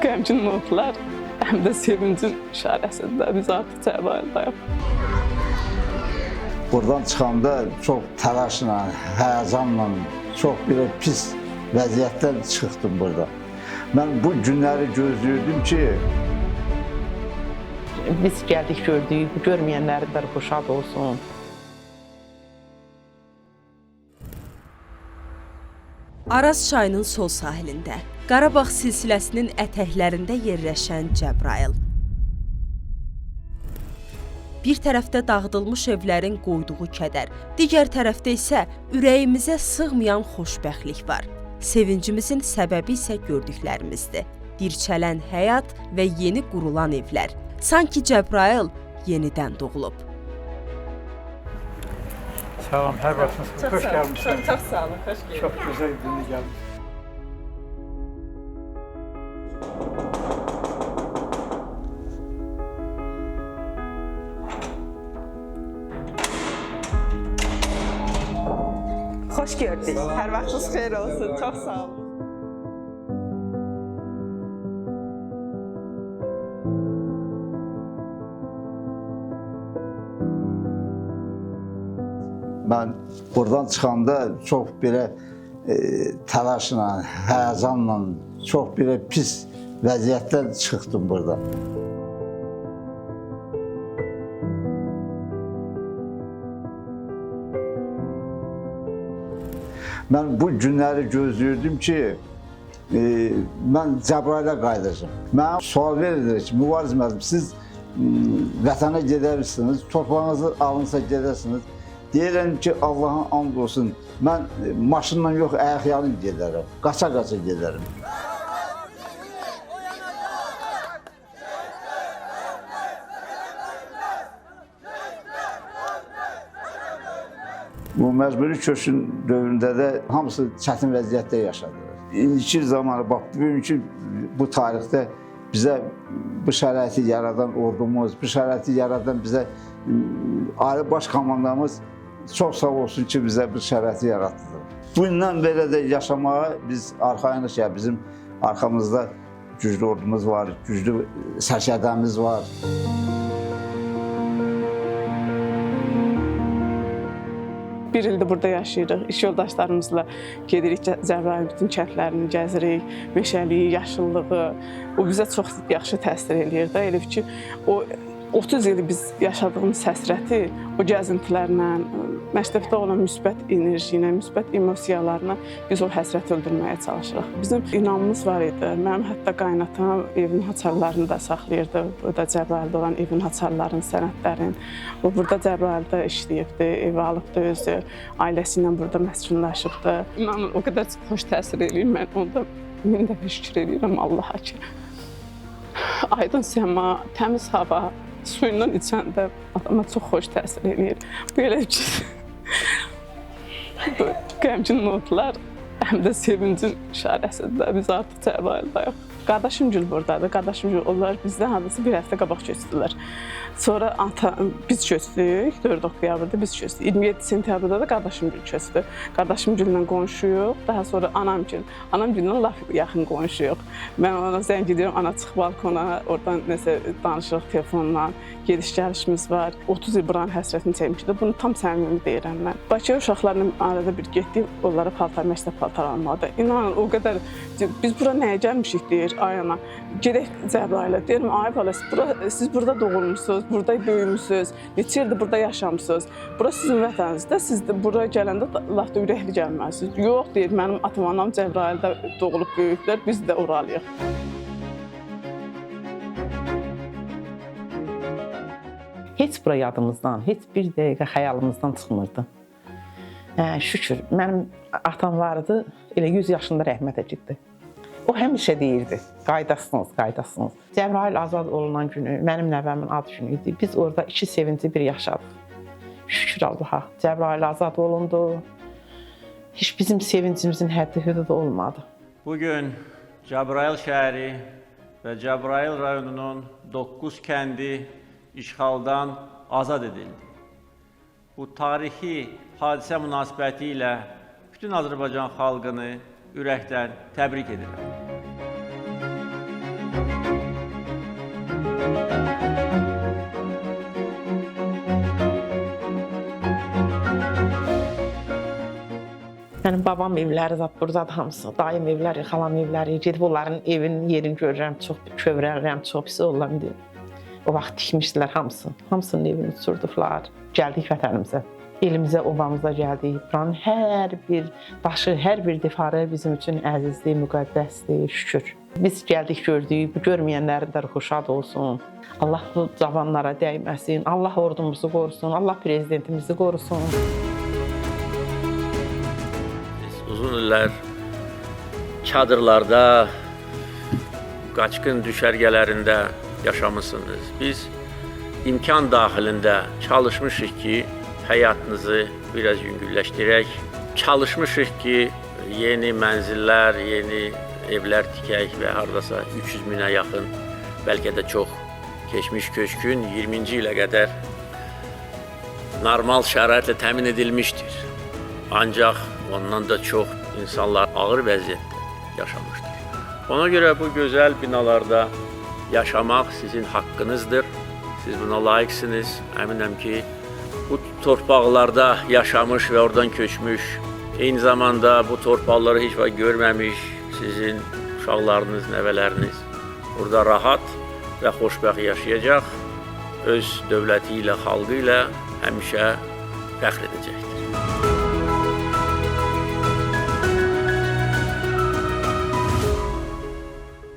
Qəmgin notlar həm də sevincin işarəsidir. Biz artıq Cəbrayıldayıq. Buradan çıxanda çox təlaşla, həyəcanla, çox belə pis vəziyyətdən çıxdım burada. Mən bu günləri gözləyirdim ki, biz gəldik, gördük, görməyənlərin də ruhu şad olsun. Araz çayının sol sahilində, Qarabağ silsiləsinin ətəklərində yerləşən Cəbrayıl. Bir tərəfdə dağıdılmış evlərin qoyduğu kədər, digər tərəfdə isə ürəyimizə sığmayan xoşbəxtlik var. Sevincimizin səbəbi isə gördüklərimizdir. Dirçələn həyat və yeni qurulan evlər. Sanki Cəbrayıl yenidən doğulub. Salam, hər vaxtınız xeyir. Xoş gəlmisiniz. Çox sağ olun, xoş gördük. Çox gözəl gündə gəlmisiniz. Xoş gördük. Hər vaxtınız xeyir olsun. Çox sağ olun. Mən buradan çıxanda çox belə təlaşla, həyəcanla, çox belə pis vəziyyətdən çıxdım buradan. Mən bu günləri gözləyirdim ki, mən Cəbrayıla qayıdacağam. Mənə sual verirdilər ki, Mübariz müəllim, siz vətənə gedərsiniz, torpağınızı alınsa gedərsiniz. Deyirəm ki, Allahın and olsun, mən maşınla yox, ayaqyalın gedərəm, qaça-qaça gedərəm. Bu məcburi köçün dövründə də hamısı çətin vəziyyətdə yaşadılar. İndiki zamanı, bax, bugünkü bu tarixdə bizə bu şəraiti yaradan ordumuz, bu şəraiti yaradan bizə Ali Baş Komandanımız çox sağ olsun ki, bizə bu şəraiti yaratdılar. Bundan belə də yaşamağa biz arxayınıq ya, bizim arxamızda güclü ordumuz var, güclü sərkərdəmiz var. Bir ildir burada yaşayırıq. İş yoldaşlarımızla gedirik Cəbrayılın bütün kəndlərini gəzirik, meşəliyi, yaşıllığı. O bizə çox yaxşı təsir eləyir də. Elə ki, o 30 il biz yaşadığımız həsrəti o gəzintilərlə, məktəbdə olan müsbət enerji ilə, müsbət emosiyalarla biz o həsrəti öldürməyə çalışırıq. Bizim inamımız var idi. Mənim hətta qaynatam evin açarlarını da saxlayırdı. Burada Cəbrayılda olan evin açarlarını, sənədlərin. O burada Cəbrayılda işləyibdi, ev alıbdı özü, ailəsi ilə burada məskunlaşıbdı. İnanın, o qədər xoş təsir eləyir. Mən onda min dəfə şükür eləyirəm Allaha ki, aydın səma, təmiz hava, suyundan içəndə adama çox xoş təsir eləyir. Bu elə ki, bu qəmgin notlar həm də sevincin işarəsidir. Biz artıq Cəbrayıldayıq. Qardaşım Gül buradadır. Qardaşım Gül, onlar bizdən hardasa bir həftə qabaq köçdülər. Sonra biz köçdük, 4 oktyabrda biz köçdük. 27 sentyabrda da qardaşım Gül köçdü. Qardaşım Güllə qonşuyuq. Daha sonra anam Gül. Anam Güllə lap yaxın qonşuyuq. Mən ona zəng edirəm, ana çıx balkona, oradan nəsə danışırıq telefonla. Gediş-gəlişimiz var. 30 il buranın həsrətini çəkmişdi. Bunu tam səmimi deyirəm mən. Bakıya uşaqlarla arada bir getdik, onlara paltar, məktəb paltar almalıdır. İnanın, o qədər biz bura nəyə gəlmişik deyir, ay ana, gedək Cəbrayıla. Deyirəm, ay bala, siz burada doğulmuşsunuz, burada böyümüsünüz, neçə ildir burada yaşamısınız. Bura sizin vətəninizdir, siz də buraya gələndə lap da ürəkli gəlməlisiniz. Yox, deyir, mənim atam, anam Cəbrayılda doğulub böyüyüblər, biz də oralıyıq. Heç bura yadımızdan, heç bir dəqiqə xəyalımızdan çıxmırdı. Şükür, mənim atam vardı, elə 100 yaşında rəhmətə getdi. O həmişə deyirdi, qaydasınız, qaydasınız. Cəbrayıl azad olunan günü, mənim nəvəmin ad günü idi. Biz orada iki sevinci bir yaşadıq. Şükür Allaha, Cəbrayıl azad olundu. Heç bizim sevincimizin həddi hüdudu olmadı. Bugün Cəbrayıl şəhəri və Cəbrayıl rayonunun 9 kəndi işğaldan azad edildi. Bu tarixi hadisə münasibəti ilə bütün Azərbaycan xalqını ürəkdən təbrik edirəm. Mənim babam evləri zat burdadır hamısı. Dayım evləri, xalam evləri. Gedib onların evinin yerini görürəm, çox kövrəlirəm, çox pis oluram indi. O vaxt tikmişdilər hamısı. Hamısının evini uçurduqlar. Gəldik vətənimizə. Elimizə, obamıza gəldik. Buranın hər bir daşı, hər bir divarı bizim üçün əzizdir, müqəddəsdir, şükür. Biz gəldik, gördük. Bu görməyənlərin də ruhu şad olsun. Allah bu cavanlara dəyməsin. Allah ordumuzu qorusun. Allah prezidentimizi qorusun. Biz uzun illər çadırlarda, qaçqın düşərgələrində yaşamısınız. Biz imkan daxilində çalışmışıq ki, həyatınızı biraz yüngülləşdirək. Çalışmışıq ki, yeni mənzillər, yeni evlər tikək və hardasa 300 minə yaxın, bəlkə də çox keçmiş köçkün 20-ci ilə qədər normal şəraitlə təmin edilmişdir. Ancaq ondan da çox insanlar ağır vəziyyətdə yaşamışdır. Ona görə bu gözəl binalarda yaşamaq sizin haqqınızdır. Siz buna layiqsiniz. Əminəm ki, bu torpaqlarda yaşamış və oradan köçmüş, eyni zamanda bu torpaqları heç vaxt görməmiş sizin uşaqlarınız, nəvələriniz burada rahat və xoşbəxt yaşayacaq, öz dövləti ilə, xalqı ilə həmişə fəxr edəcəkdir.